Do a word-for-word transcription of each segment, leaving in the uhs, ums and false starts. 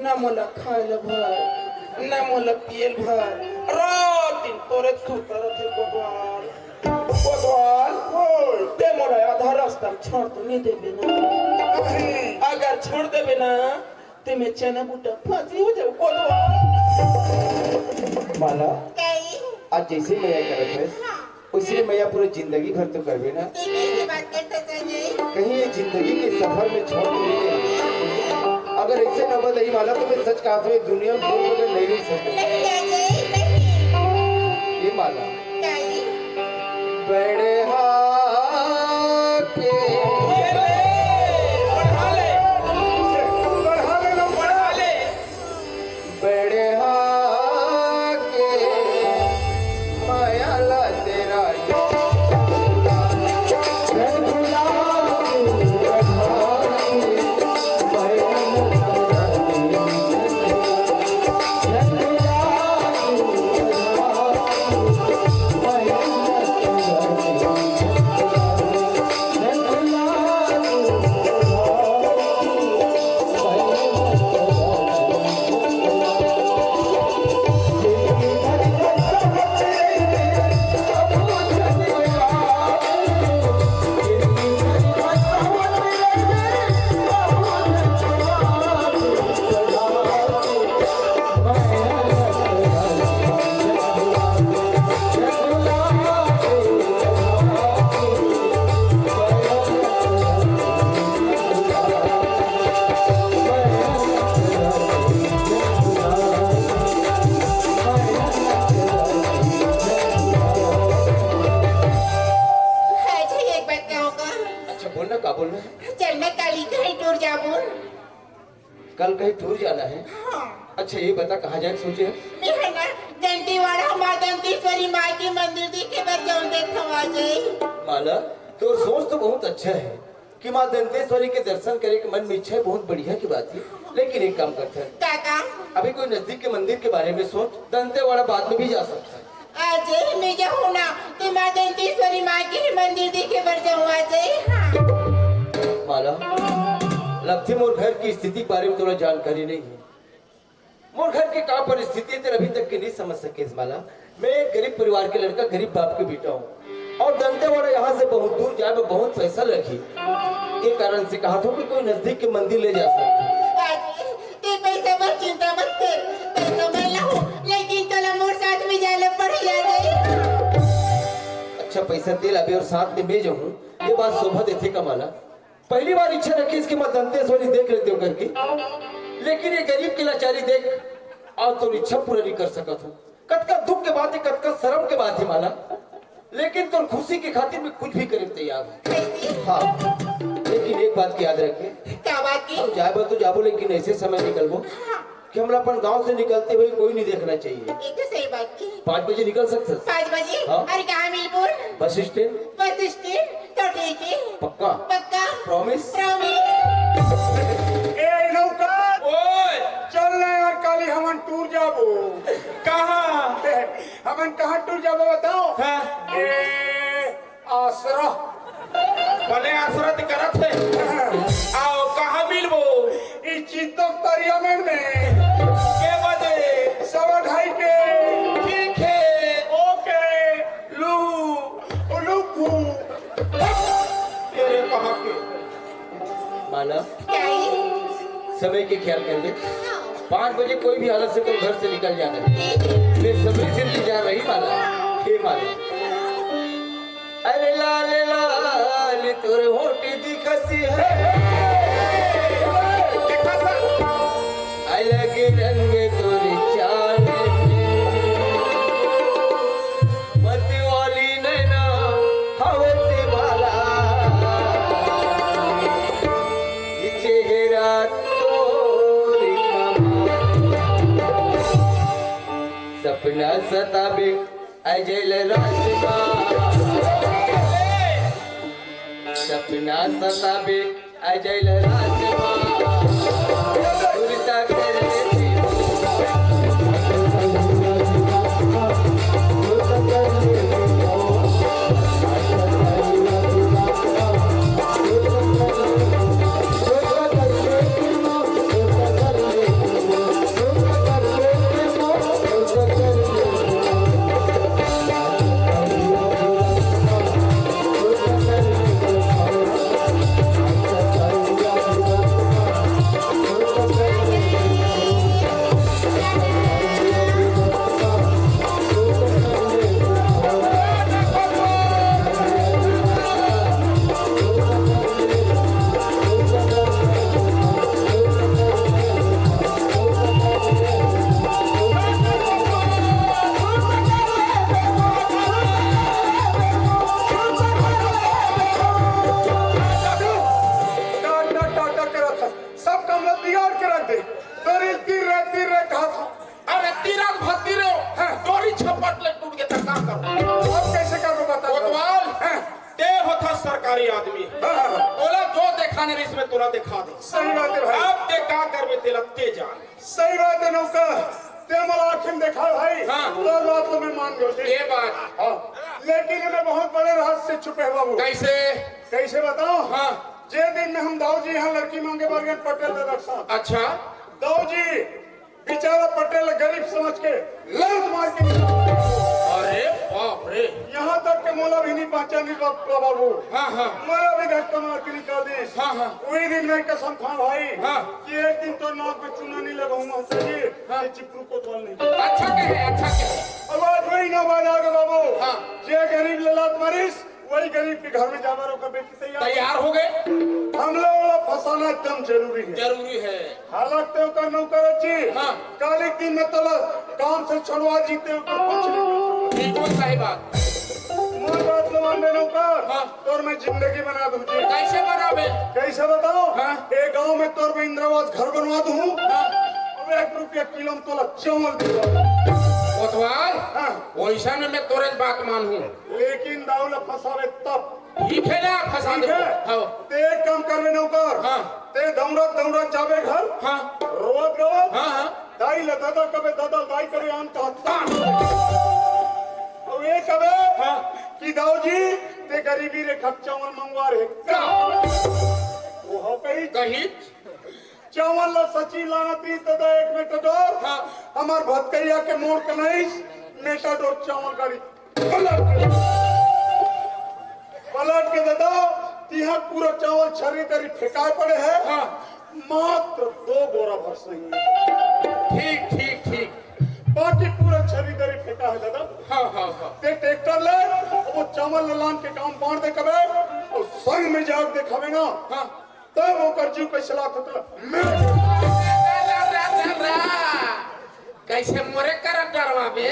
ना मोला खाए ल भर, ना मोला पिए ल भर, रात दिन तोरे सुरता रथे कोतवाल। कोतवाल, ओए, ते मोला आधा रास्ता म छोड़ तो नहीं देबे ना? नहीं। अगर छोड़ देबे ना, ते मैं चना बूटा फांसी हो जाऊं कोतवाल। माला, आज जैसे मया करत हस, वैसे मया पूरा जिंदगी भर तो करबे ना। कहीं ये जिंदगी के सफर में छोड़ तो नहीं दे। अगर ऐसे नौबत आई माला, तो मैं सच कहा तो ये दुनिया में बोल बगैर नहीं रह सकता। ये माला। बड़े हाथ के बढ़ा ले, बढ़ा ले, बढ़ा ले। बड़े हाथ के माया ला तेरा अच्छा, बोलना, का बोलना है? चल, मैं काली कहीं टूर जाबो। कल कहीं टूर जाना है? हाँ। अच्छा, ये बता, कहाँ जाए सोचे है? मैं है ना, दंतेवाड़ा माँ दंतेश्वरी माँ के मंदिर देखे बर जाऊँ, देखो आ जाए। माला, तो सोच तो बहुत अच्छा है कि माँ दंतेश्वरी के दर्शन करे के मन में इच्छा है, बहुत बढ़िया की बात है। लेकिन एक काम करते हैं। क्या काम? अभी कोई नजदीक के मंदिर के बारे में सोच, दंतेवाड़ा बाद में भी जा सकता है। अजय, मैं जाहूँ ना, ते माँ दंतेश्वरी माँ के ही मंदिर देखे बर जाहूँ अजय। हाँ। माला, लगथे मोर घर की स्थिति के बारे में तोला जानकारी नहीं है। मोर घर के का परिस्थिति है, तेला अभी तक के नहीं समझ सके हस माला। मैं एक गरीब परिवार के लड़का, गरीब बाप के बेटा हूँ, और दंतेवाड़ा यहाँ से बहुत दूर जाए में बहुत पैसा लगही। ये कारण से कहा था कि कोई नजदीक के मंदिर ले जा सकते। अजय, ते पैसा बर चिंता मत कर, पैसा मैं लाहूं, लेकिन तोला मोर साथ में जाए ल पड़ही अजय। अच्छा, पैसा ते लाबे और साथ में मैं जाहूं, ये बात शोभा देथे का माला? पहली बार इच्छा रखिस कि मैं दंतेश्वरी देख लेते हो करके, लेकिन ये गरीब की लाचारी देख, आज तोर इच्छा पूरा नहीं कर सकत हूँ। कतका दुख के बात है, कतका शर्म के बात है माला, लेकिन तोर खुशी के खातिर मैं कुछ भी करे तैयार हूँ। कैसे? हाँ, लेकिन एक बात की याद रखे। क्या बात की? हम जाबो तो जाबो, लेकिन ऐसे समय निकलबो हाँ। कि हमला अपन गांव से निकलते हुए कोई नहीं देखना चाहिए। ये तो सही बात की। पाँच बजे निकल सकते हैं? पाँच बजे? हाँ। अरे, कहाँ मिलबो? Bus stand. Bus stand? तो ठीक है। पक्का? पक्का। Promise? Promise। ए, नौकर! ओए! चल ना यार, काली हमन टूर जाबो। कहाँ? हमन कहाँ टूर जाबो बताओ? हाँ। ए, आसरा। भले आसरा त करत हे। हाँ। आओ, कहाँ मिलबो? ई चित्तोक तरिया में। के बजे? सवा ढाई के। ठीक है। OK। लू, लुकू। तेरे कहाँ के? माला, क्या है? समय के ख्याल कर ले। हाँ। पाँच बजे कोई भी हालत से तो घर से निकल जाना है। ठीक है। मैं सभी से इंतजार रही माला। हे माला। अरे लाल लाल तोर होठ दिखत है। अलग रंग तोर चाल है। मत वाली नैना हवस वाला। ये चेहरा तोर कमाल। सपना सताबे अजय ल राजमा। सपना सताबे अजय ल राजमा। सुरता करे इसमें तोला दिखा दे। सही बात है भाई। अब ते का करबे, तेला ते जान। सही बात है नौकर, ते मोला आँखी में देखा भाई। हाँ। तो बात तो मैं मान गयो जी। ये बात। हाँ। लेकिन एमे बहुत बड़े रहस्य छुपे हे बाबू। कैसे? कैसे बताओ? हाँ। जे दिन में हम दाऊ जी यहाँ लड़की मांगे बर गए पटेल दादा के साथ। अच्छा। दाऊ जी बेचारा पटेल गरीब समझ के लात मार के निकाल दिया। अरे बाप रे। यहाँ तक के मोला भी नहीं पहचानी बा-, बा-, बाबू। हाँ, हाँ। मोला भी धक्का मार के निकाल दिस। हाँ, हाँ। वही दिन मैं कसम खा भाई हाँ। कि एक दिन तो नाक में चूना नहीं लगाऊंगा, समझे? हाँ। ये चिपरू कोतवाल नहीं। अच्छा कहे, अच्छा कहे। अब आज वही नौबत आ गया बाबू। हाँ। जे गरीब ले लात मारिस, वही गरीब के घर में जाबर ओकर बेटी तैयार। तैयार हो गए। हम लोग वाला फंसाना एकदम जरूरी है। जरूरी है। हालांकि ते ओकर नौकर जी हाँ। काली दिन में तोला काम से छोड़वा जीते ओकर पक्ष में। बिल्कुल सही बात। मोर बात ला मान बे नौकर, हाँ। तोर मैं जिंदगी बना दूं जी। कैसे बनाबे? कैसे बताओ? हाँ। ए गांव में तोर मैं इंदिरा आवास घर बनवा दूं। हाँ। अब एक रुपया किलो में तोला चावल दूंगा। कोतवाल, हाँ। वैसा में मैं तोरे बात मानहूं। लेकिन दाऊ ला फंसावे तब। ठीक है ना, फंसा ठीक दे। है। हाँ। ते एक काम करबे नौकर। हाँ। ते दौड़त दौड़त जाबे घर। हाँ। रोवत गावत। हाँ, हाँ। दाई ला दादा कबे, दादा दाई कबे आन कहत। हाँ। अउ ये कबे हाँ। कि दाऊ जी ते गरीबी रेखा चावल मंगवा रहे। का? वो हो कही। कही। चावल ला सची लाना ती दादा एक मेटाडोर। हाँ। हमार भतकैया के मोर कनैस मेटाडोर चावल गाड़ी। पलट के, पलट के दादा, तिहा पूरा चावल छर्री तरी फेंकाए पड़े है। हाँ। मात्र दो बोरा भर सही। ठीक, ठीक, ठीक। बाकी पूरा छर्री तरी फेंका है दादा। हाँ, हाँ, हाँ। ते ट्रैक्टर ले, वो चावल लान के काम बांट दे कबे, अउ संग में जाग देखावे ना। हाँ। तब ओकर जीव कैसे लागत त मैं कैसे मोरे करब डरवा बे?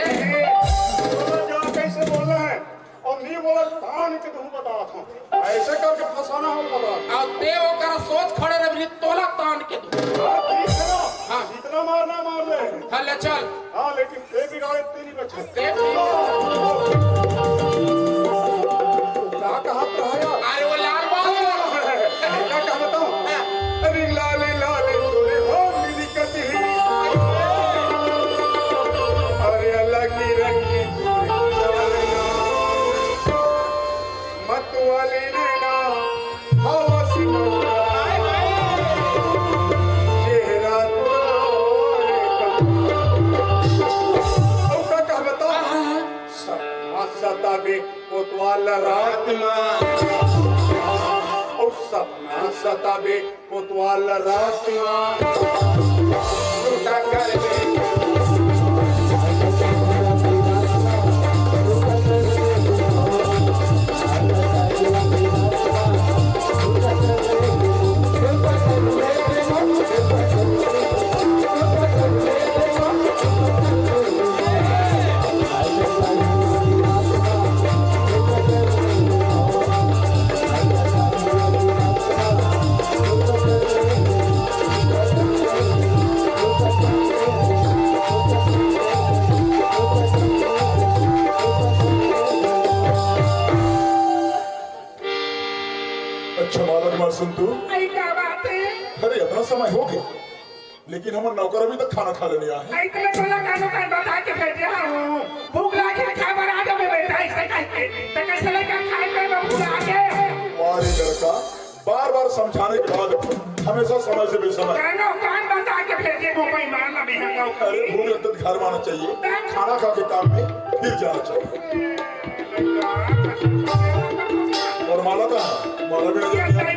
जा कैसे बोलना है और नहीं बोला तान के तुम बता था। ऐसे करके फंसाना हम बता। और ते ओकर सोच खड़े रह तोला तान के दू। हाँ, ठीक है ना? हाँ। जितना मारना मार ले। हाँ, ले चल। हाँ, लेकिन ये बिगाड़े तेरी बच्चे। का कहत रहा यार? अरे वो लाल बाबू। का कहत हूँ? अरे लाले लाले तोरे हो मिली कती। अरे अलग ही रंग की मत वाली नैना हवा से चेहरा और का कहत हूँ? सपना सतावे कोतवाल रात में, ओ सपना सतावे कोतवाल रात में, टूटा कर दे। अच्छा मालक मार सुन तू। अरे का बात है? अरे इतना समय हो गया, लेकिन हमर नौकर अभी तक खाना खा ले नइ आए हे। अरे तो मैं तोला कानो कान बता के भेजे हूँ, भूख लागे खाए बर आ जाबे बेटा, ऐसे कह के। तो कैसे लइका खाए पे भूख लागे? अरे लड़का, बार बार समझाने के बाद हमेशा समय से बेसमझ। कानो कान बता के भेजे हूँ, मैं मान अभी हम लोग। अरे भूख लगते तो घर में आना चाहिए, खाना खा के काम में फिर जाना चाहिए। और माला कहाँ है? माला भी नजर नहीं आ रही।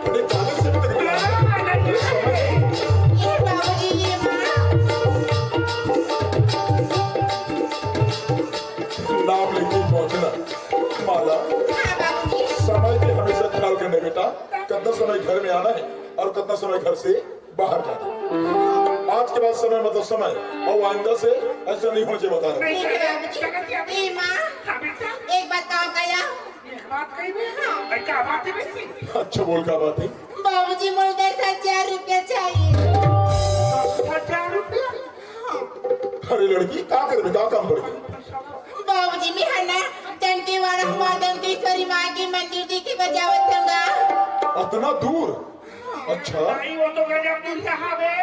अरे, कागज से भी तो निकला है। ये बाबूजी, ये माँ। नाम लेके पहुंचना। माला, हाँ, बाबूजी। समय के हमेशा ख्याल करना बेटा, कितना समय घर में आना है और कितना समय घर से बाहर जाना। आज के बाद समय मतलब समय, और आइंदा से ऐसा नहीं होना चाहिए, बता रहा हूँ। ठीक है, बाबूजी। ए माँ, हाँ, बेटा। एक बात कहो कया? एक बात कही बे? हाँ। भाई, क्या बात है बेटी? अच्छा बोल, क्या बात है? बाबूजी, मोला दस हजार रुपया चाहिए। दस हजार रुपया? हाँ। अरे लड़की, का करबे, का काम पड़ गया? बाबूजी, मैं है ना, दंतेवाड़ा हमार दंतेश्वरी माँ के मंदिर देखे बर जावत हन गा। अतना दूर? अच्छा। नहीं, वो तो गजब दूर से हवे।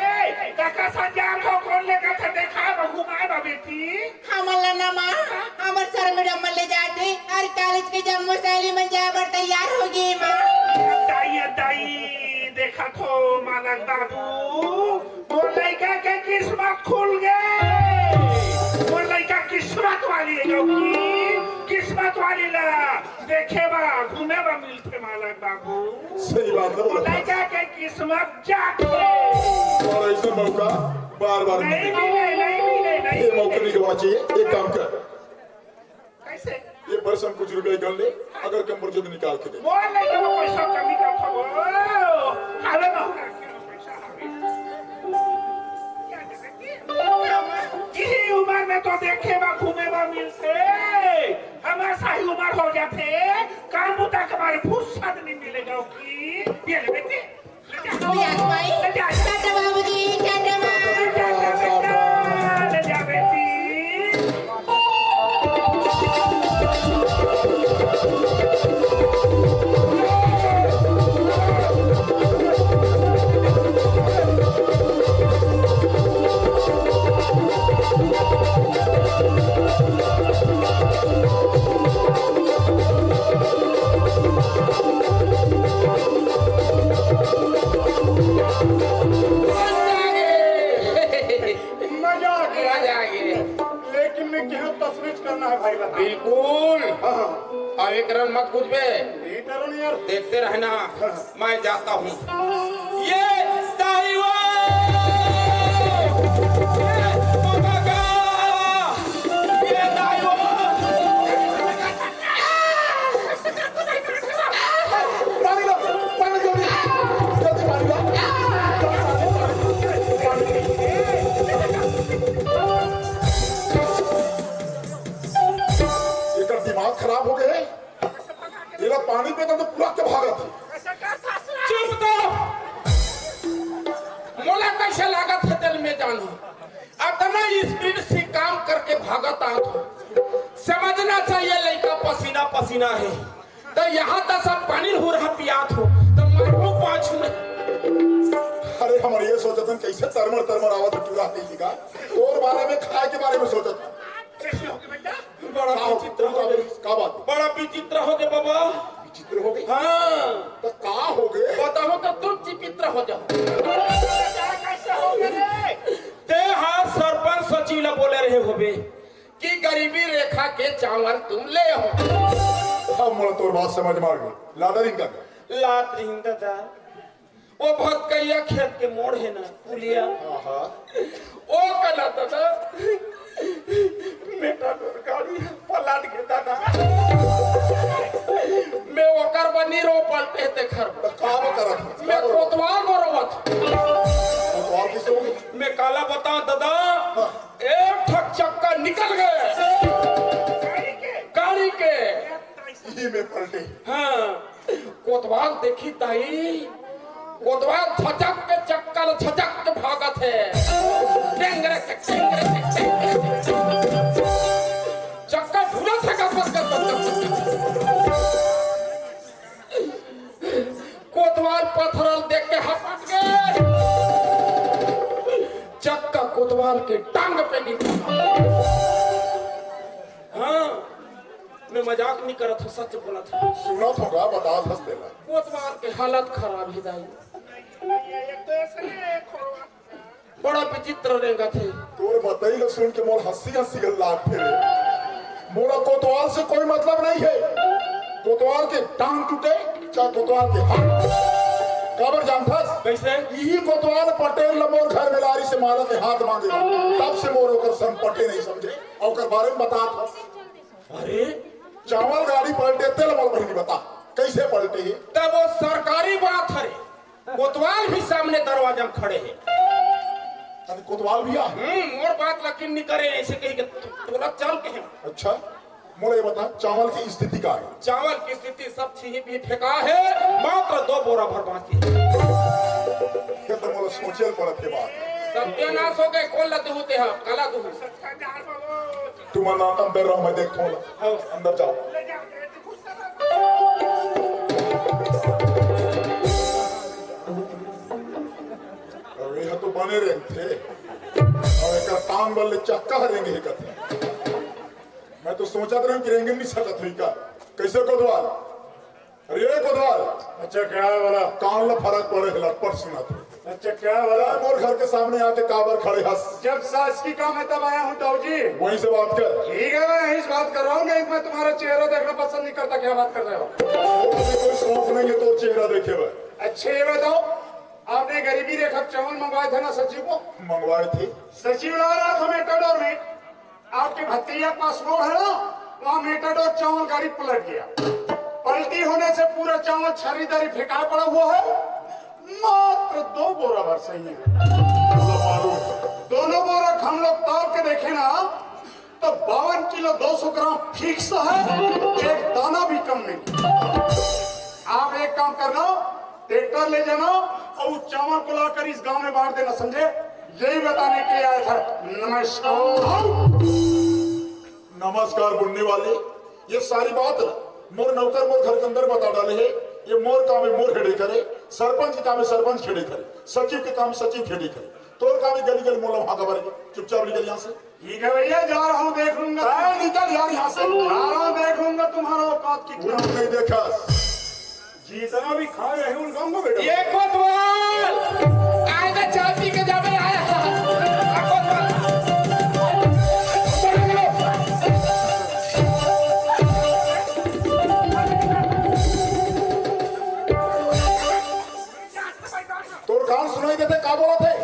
काका संजान हो, कौन लेकर थे, देखा है, घुमाए बा बेटी। हमन ला ना माँ, हमर सर मैडम मन ले जात हे, अउ कॉलेज के जम्मो सहेली मन जाए बर तैयार हो गे माँ। दाई, दाई, देखत हो मालक बाबू, मोर लइका के किस्मत खुल गे। मोर लइका किस्मत वाली हे, क्योंकि किस्मत वाली ला देखे बा, घूमे बा मिलथे मालक बाबू। सही बात है, बोला। लइका के किस्मत जागे। और ऐसा मौका बार बार नहीं मिले। मिले, नहीं मिले, नहीं ये मौका मिले। नहीं गवाना चाहिए। एक काम कर, कैसे? ये पर्स में कुछ रुपए कर ले, अगर कम पड़ जाए तो निकाल के दे। बोल नहीं, वो पैसा कमी का था वो। अरे बाबू, पैसा हवे। इही उम्र में तो देखे बा, घूमे बा मिलथे, हमार सही उम्र हो जाथे, काम बुता के मारे फुर्सत नहीं मिलेगा कि ये ले बेटी। ले जा। ले जा। टाटा बाबूजी, टाटा माँ। ले जा, ले जा, ले जा, ले जा बेटी। मजा आ गया। मजा आ गया। लेकिन मैं क्या तशवीश करना है भाई, बता। बिल्कुल। हाँ, हाँ। अब एक रन मत कूदबे। नहीं डरो नहीं यार। देखते रहना। हाँ। मैं जाता हूँ। ये दाई वो! ये मगा! ये दाई वो! पानी ला, पानी जल्दी, जल्दी पानी ला। एकर दिमाग खराब हो गए हे। एला पानी पीता तो पूरा के भागत हे। चुप तो। मोला कैसे लागत हे दिल में जानो। अतना स्पीड से काम करके भागत आत हो। समझना चाहिए लइका पसीना पसीना हे। तो यहाँ तो सब पानी हुरहा पियात हो। तो मारो पाछू में। अरे हमर ये सोचत हन कैसे तरमर तरमर आवत हे पूरा दिल्ली का। तोर बारे में खाए के बारे में सोचत हन। कैसे हो गए बेटा? बड़ा का हो, विचित्र का हो गए। का बात? बड़ा विचित्र हो गए बाबा। विचित्र हो गए? हाँ। तो का हो गए? बताओ तो तुम चिपित्र हो जाओ। कैसे हो गए रे? ते हा सरपंच सचिव ला बोले रहे होबे कि गरीबी रेखा के चावल तुम ले हो। अब मोला तोर बात समझ में आ गई। लादा रिंका का? लात रिंका का। वो भतकैया खेत के मोड़ हे ना, पुलिया। हाँ, हाँ। ओ कला दादा, मेटाडोर गाड़ी पलट गे दादा। मैं ओकर बनी रो पलटे ते घर। तो काम करत हस? मैं कोतवाल बरोवत। कोतवाल किसे हो गए? मैं काला बता दादा, हाँ। एक ठक चक्का निकल गए। गाड़ी के? गाड़ी के। ई में पलटे। हाँ। कोतवाल देखी ताई, कोतवाल झचक के चक्का ल झचक के भागत हे। टेंगरे के, टेंगरे के, टेंगरे के। चक्का घूरत हे गपस, गपस, गपस। कोतवाल पथरल देख के हपट गए। चक्का कोतवाल के टांग पे गिर। हाँ। मैं मजाक नहीं करत हूँ, सच बोलत हूँ। सुनत होगा, बता हंस देला। कोतवाल के हालत खराब हे दाई। बड़ा विचित्र रेंगत हे। तोर बतई ल सुन के मोर हंसी हंसी गल लाग थे रे। मोला कोतवाल से कोई मतलब नहीं हे। कोतवाल के टांग टूटे, चाहे कोतवाल के हाथ। काबर जानथस? कैसे? इही कोतवाल पटेल ल मोर घर में लारी से माला के हाथ मांगे। तब से मोर ओकर संग पटे नहीं समझे। ओकर बारे में बतात हस। अरे, चावल गाड़ी पलटे, तेल मोल बहिनी बता, कैसे पलटे हे? तब वो सरकारी बात हरे, कोतवाल भी सामने दरवाजा में खड़े हे। अरे, कोतवाल भैया? हम्म, मोर बात लकीन नहीं करे, ऐसे कही के तोला चल के हे। अच्छा, मोला ये बता, चावल की स्थिति का हे? चावल की स्थिति सब छीही भी फेंका हे, मात्र दो बोरा भर बाकी हे। ये तो मोला सोचे पड़त के बात। सत्यानाश हो गए, कौन ला दुहू ते हा, काला दुहू। तुमन अंदर रहो, मैं देखथों ओला। अंदर जाओ। अरे, ये तो बने रेंगथे। अउ एकर टांग बल ले चक्का ह रेंगे हे कथे। मैं तो सोचत रहेंव कि रेंगे नइ सकत होही का। कइसे कोतवाल? अरे, ये कोतवाल। अच्छा, क्या है बोला? कान ला फरक पड़े हे, लटपट सुनत हे। अच्छा, क्या है बोला? अरे, मोर घर के सामने आके काबर खड़े हस? जब शासकीय काम है तब आया हूँ, दाऊ जी। वहीं से बात कर। ठीक है, मैं यहीं से बात कर रहा हूँ। नहीं, मैं तुम्हारा चेहरा देखना पसंद नहीं करता। क्या बात कर रहे हो? मोर कोई शौक नहीं है तोर चेहरा देखे बर। अच्छा, ये बताओ, आपने गरीबी रेखा के चावल मंगवाए थे ना सचिव को? मंगवाए थे। सचिव ला रहा था मेटाडोर में, आपके भतीजा के पास रोड है ना, वहाँ मेटाडोर चावल गाड़ी पलट गया। पलटी होने से पूरा चावल छर्रीदारी फेंका पड़ा हुआ है, मात्र दो बोरा भर सही है। दोनों बोरा हम लोग तौल के देखे ना, तो बावन किलो दो सौ ग्राम फिक्स है, एक दाना भी कम नहीं। आप एक काम करना, ट्रैक्टर ले जाना और उस चावल को लाकर इस गांव में बांट देना, समझे? यही बताने के लिए आया था। नमस्कार। नमस्कार बोलने वाले, ये सारी बात मोर नौकर मोर घर के अंदर बता डाले हे। ये मोर काम है मोर हेड़े करे, सरपंच के काम है सरपंच हेड़े करे, सचिव के काम सचिव हेड़े करे। तोर काम है गली गली मोला वहां खबर, चुपचाप निकल यहाँ से। ठीक है भैया, जा रहा हूँ, देख लूंगा। ए, निकल यार यहाँ से। जा रहा हूँ, देख लूंगा तुम्हारा औकात कितना। उल्लू नहीं देखा। जितना भी खा रहे हैं, उन गाँव को बेटा। ये कोतवाल! आए तो चाय पी के जावे आया। आ, कोतवाल! तोर कान सुनाई देथे, का बोलत हे?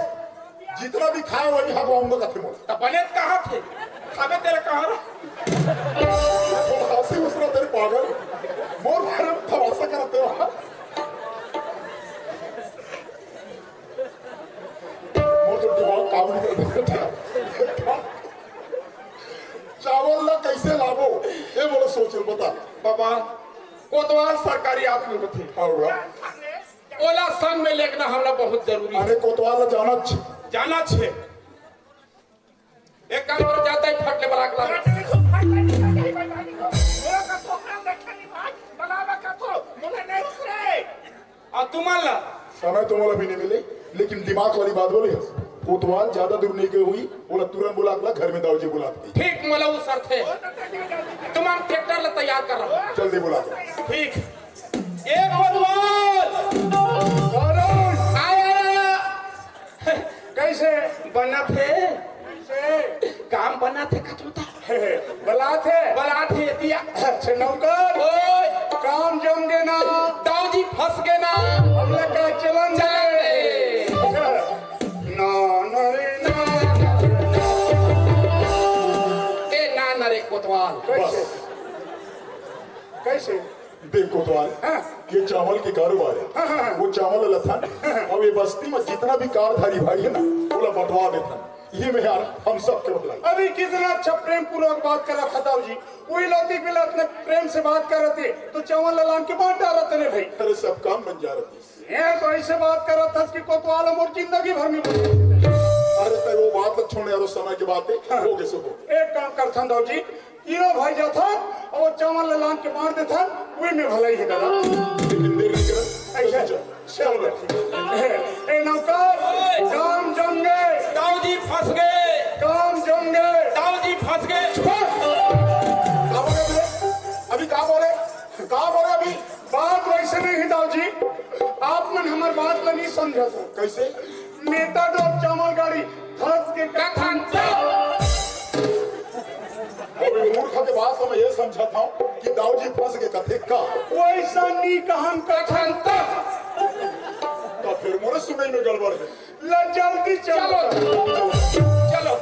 जितना भी खाए, वही हगवाऊंगा कथे मोला। त बने त कहा थे? खाबे तेरे कहा रहा? वो हंसी उस रहा तेरे पागल। मोर बारे में तमाशा करते हो। मोर तो दिमाग काम नहीं करता। चावल ला कैसे लाबो? ये बोलो सोच लो, बता। बाबा, कोतवाल सरकारी आदमी होथे। हाँ, हुआ। ओला संग में लेगना हमला बहुत जरूरी हे। अरे कोतवाल ला जाना छ। जाना छे। एक काम कर, जाता ही फट ले बलाक ला। अउ तुमन ला समय तो मोला भी नहीं मिले, लेकिन दिमाग वाली बात बोले हस। कोतवाल ज्यादा दूर नहीं गए हुई, बोला तुरंत बुला ला, घर में दाऊ जी बुलात हे। ठीक, मोला वो शर्त हे। तुमन ट्रैक्टर ला तैयार कर रहा। जल्दी बुला। ठीक। ए कोतवाल! आय, आय, आय। कैसे? बनत हे। कैसे? काम बनत हे, कथों ता। बलात हे? बलात हे, दिया। अच्छा, नौकर। ओए। काम जम गे ना। दाऊ जी फंस गे ना। हमला का चलन चलन दे। दे। ना, ना रे, ना। ए, ना, ना रे, कोतवाल। कैसे? बस। कैसे? देख कोतवाल, हाँ। ये चावल के कारोबार हे। हाँ, हाँ, हाँ। वो चावल लथन, हाँ, हाँ। अउ ये बस्ती में जितना भी कारधारी भाई हे ना, ओला बंटवा देथन। ये में यार हम सब के बदला। अभी कितना अच्छा प्रेम पूर्वक बात कर रहा था दाऊ जी। वही लोग भी अपने प्रेम से बात कर रहे थे, तो चावल ला लान के बांट डालत हे भाई। अरे सब काम बन जा रही। ये तो ऐसे बात कर रहा था कि कोतवाल मोर जिंदगी भर नहीं भूलूं। अरे तय वो बात छोड़ यार, उस समय की बात हे, हाँ। हो गए सो हो। एक काम करथन दाऊ जी, तीनों भाई जाथन अउ चावल ला लान के बांट देथन, वही में भलाई हे दादा। लेकिन देर नहीं करत। अच्छा, चलो। ए, ए नौकर, काम जम गे। दाऊ जी फंस गे। काम जम गे। दाऊ जी फंस गे। चुप। का बोले तू? अभी का बोले? का बोले अभी? बात वैसे नहीं हे दाऊ जी, आप मन हमर बात ला नहीं समझत हो। कैसे? मेटाडोर चावल गाड़ी धस के कथन तो। अभी मूर्ख के बात तो मैं ये समझत हूँ कि दाऊ जी फंस गे कथे का। वैसा नहीं कहन कथन तो। तो फिर मोरे सुनई में गड़बड़ हे। ला जल्दी चलो। चलो। चलो।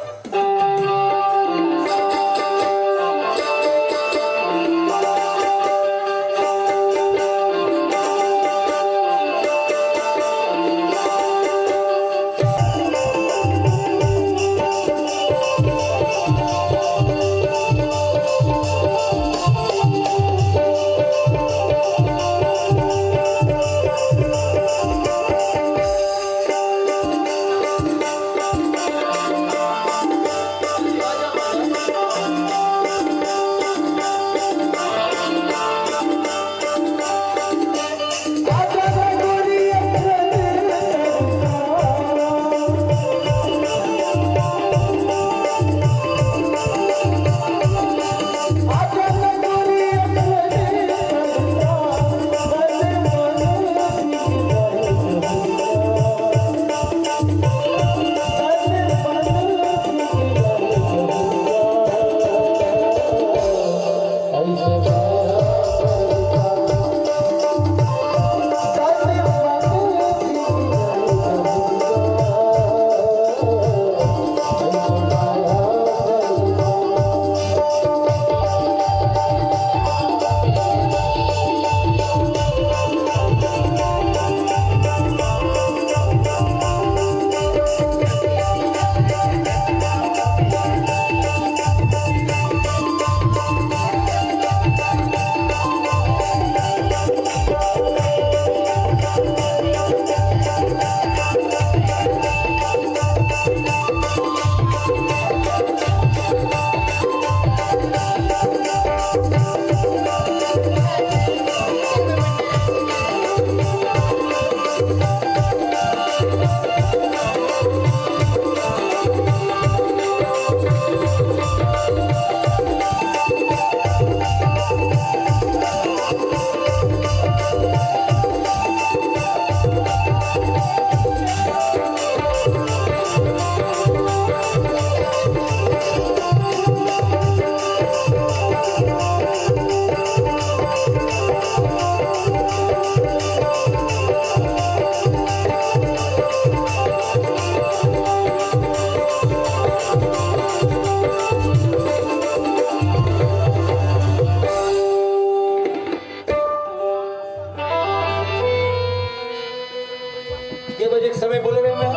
कितने बजे के समय बोले रहे मैं?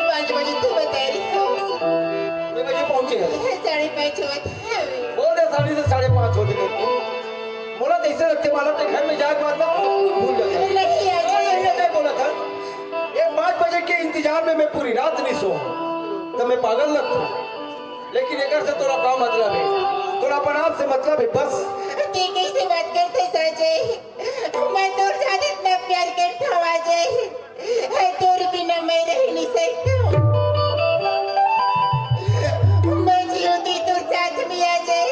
पाँच बजे तो बता रही हूँ। कितने बजे पहुंचे हैं? साढ़े पाँच होत है। बोल रहे साढ़े से साढ़े पाँच होते करके। बोला तो ऐसे लगते माला तो घर में जाए के बाद ना भूल जाता। नहीं, अजय। नहीं, अजय बोला था। ये पाँच बजे के इंतजार में मैं पूरी रात नहीं सो। तो मैं पागल लगता। लेकिन एकर से तोरा का मतलब है? तोरा अपन आप से मतलब है बस। तू कैसे बात करते अजय? मैं तोर साथ इतना प्यार करता हूँ अजय। तोर बिना मैं रह नहीं सकता। मैं जीऊंगी तोर साथ में अजय,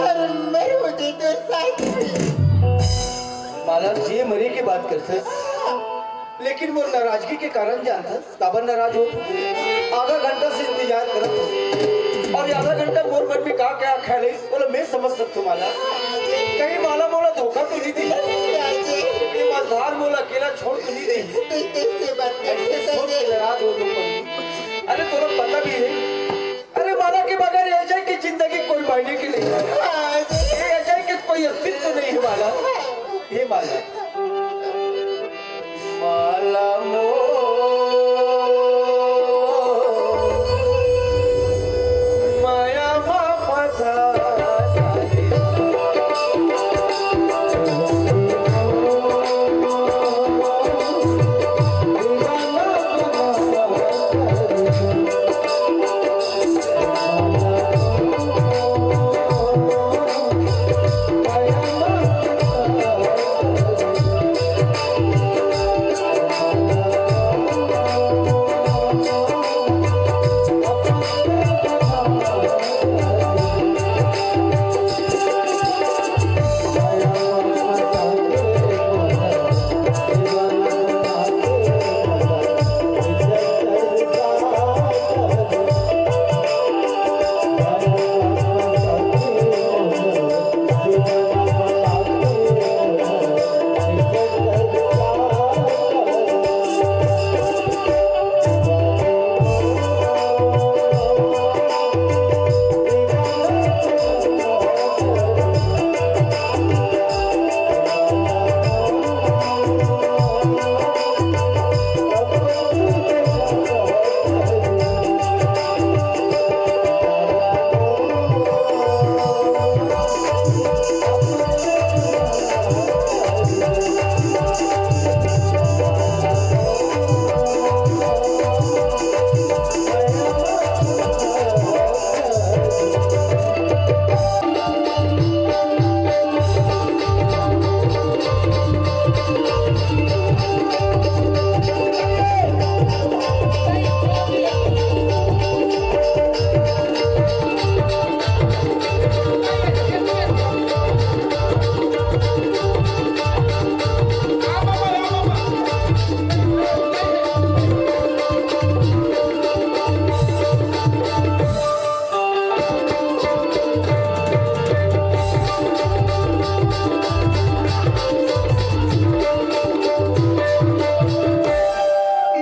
और मरूंगी तोर साथ में। माला, जे मरे के बात करथस, लेकिन वो नाराजगी के कारण जानथस, काबर नाराज होत हो? आधा घंटा से इंतजार करत हो, और ये आधा घंटा मोर मन में का क्या ख्याल है, बोला मैं समझ सकता हूँ माला। कहीं माला मोला धोखा तो नहीं दी? ये मझधार मोला अकेला छोड़ तो नहीं दी? तू कैसे बात करते ऐसे सोच के नाराज हो तुम। अरे तोरा पता भी है, अरे माला के बगैर ये अजय की जिंदगी कोई मायने की नहीं है। ये अजय के कोई अस्तित्व नहीं है माला। हे माला। माला मोर माया मा फंसा।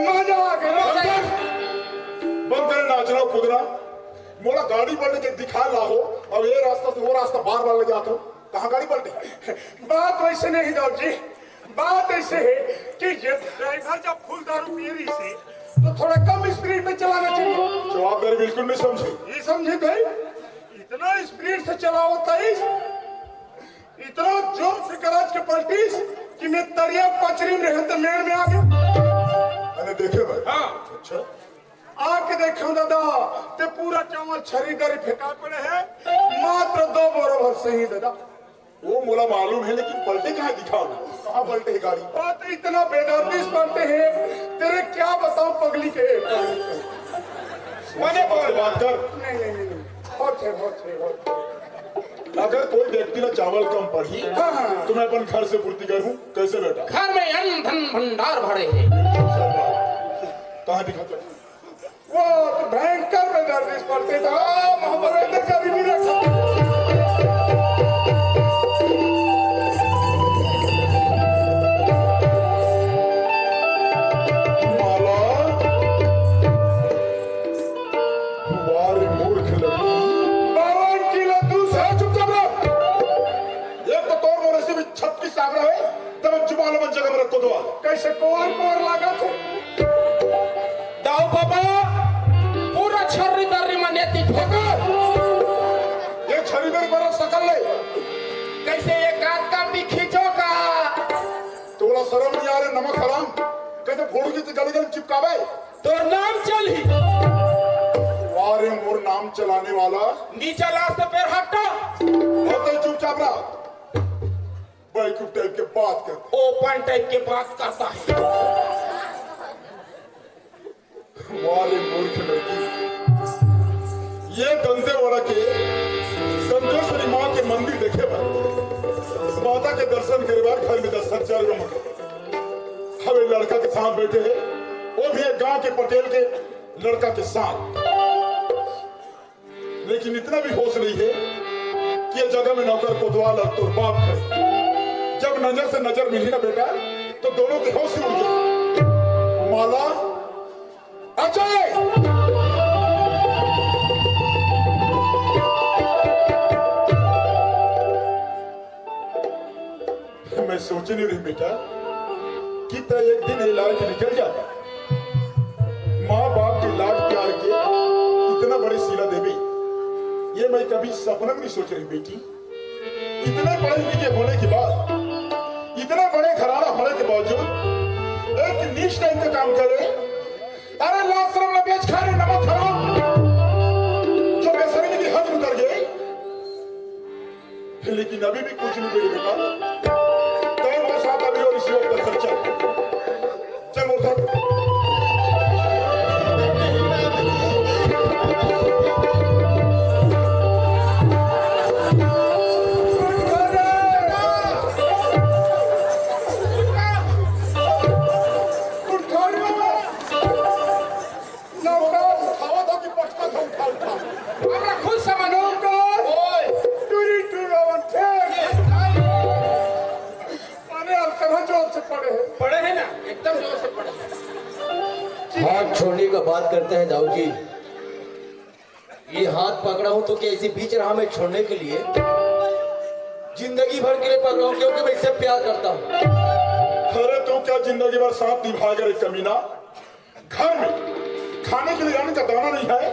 मजा आ गया। बंद कर नाचना कूदना। मोला गाड़ी पलट के दिखा लाहो। अब ये रास्ता से वो रास्ता बार बार ले जाता हूँ। कहाँ गाड़ी पलटे? बात वैसे नहीं दाऊ जी, बात ऐसे है कि ये ड्राइवर जब फुल दारू पी रही से तो थोड़ा कम स्पीड में चलाना चाहिए। जवाबदारी बिल्कुल नहीं समझे। ये समझे गए, इतना स्पीड से चलाओ तेईस, इतना जोर से क्लच के पलटीस कि मैं तरिया पचरी में रहते मेड़ में आ गया। अरे देखे भाई। हाँ। अच्छा। आके देखो दादा, ते पूरा चावल छरी दरी फेंका पड़े है, मात्र दो बोरा भर सही दादा। वो मोला मालूम है, लेकिन पलटे कहाँ दिखाओ ना, कहाँ पलटे है गाड़ी? बात इतना बेदर्दी से पलटे है, तेरे क्या बताऊं पगली के। मने पकड़ बात कर। नहीं, नहीं, नहीं, नहीं। बहुत है, बहुत है, बहुत है। अगर कोई व्यक्ति ला चावल कम पड़ी, हाँ, हाँ। तो मैं अपन घर से पूर्ति करूँ, कैसे बेटा? घर में अन्न धन भंडार भरे हैं। कहाँ दिखाते? वो तो भयंकर बेदर्दी से पलटे था, हम लोग इतने गरीबी रखा। माला, वाह रे मूर्ख लड़की। बावन किलो तू सह चुप कर रहा। एक तो तोर मोरे से भी छत्तीस आंकड़ा है, तब जुबान मन जगह में रखो दो। कैसे कोर कोर लगा? फोड़ के गले गले चिपकावे। तोर नाम चलही। वारे मोर नाम चलाने वाला। नीचा लास तो पैर हटा। होते चुपचाप रहा। बैकअप टाइप के बात करते। ओपन टाइप के बात करता है। वारे मूर्ख लड़की, ये दंतेवाड़ा के दंतेश्वरी माँ के मंदिर देखे बर, माता के दर्शन करे बर घर में दस हजार रुपये मंगे। हवे लड़का के साथ बैठे हैं, वो भी एक गांव के पटेल के लड़का के साथ। लेकिन इतना भी होश नहीं है कि ये जगह में नौकर कोतवाल और तोर बाप है। जब नजर से नजर मिली ना बेटा, तो दोनों के होश ही उड़ गए। माला, अजय, मैं सोचे नहीं रही बेटा कि तय एक दिन ये लायक निकल जाता। माँ बाप के लाड प्यार के इतना बड़े सिला देवे, ये मैं कभी सपना में नहीं सोच रही बेटी। इतने पढ़े लिखे होने के बाद, इतने बड़े घराना होने के बावजूद एक नीच टाइप का काम करे। अरे लाज शर्म ना बेच खा रहे नमक हराम, जो बेशर्मी की हद उतर गई। लेकिन अभी भी कुछ नहीं मेरे बेटा। तय वो साथ अभी और इसी वक्त खर्चा। चल वो साथ। नौकर उठावत हो कि पटकत हो, उठा, उठा। हमरा खुद समझ नौकर। ओए। टूरी टूरावन फेंक। ये, अरे यार, कहाँ जोर से पड़े हैं? पड़े हैं ना, एकदम जोर से पड़े हैं। हाथ छोड़ने का बात करते हैं दाऊ जी। ये हाथ पकड़ा हूँ तो क्या इसी बीच राह में छोड़ने के लिए? जिंदगी भर के लिए पकड़ा हूँ, क्योंकि मैं इससे प्यार करता हूँ। अरे तू क्या जिंदगी भर साथ निभाएगा रे कमीना? घर में खाने के लिए अन्न का दाना नहीं है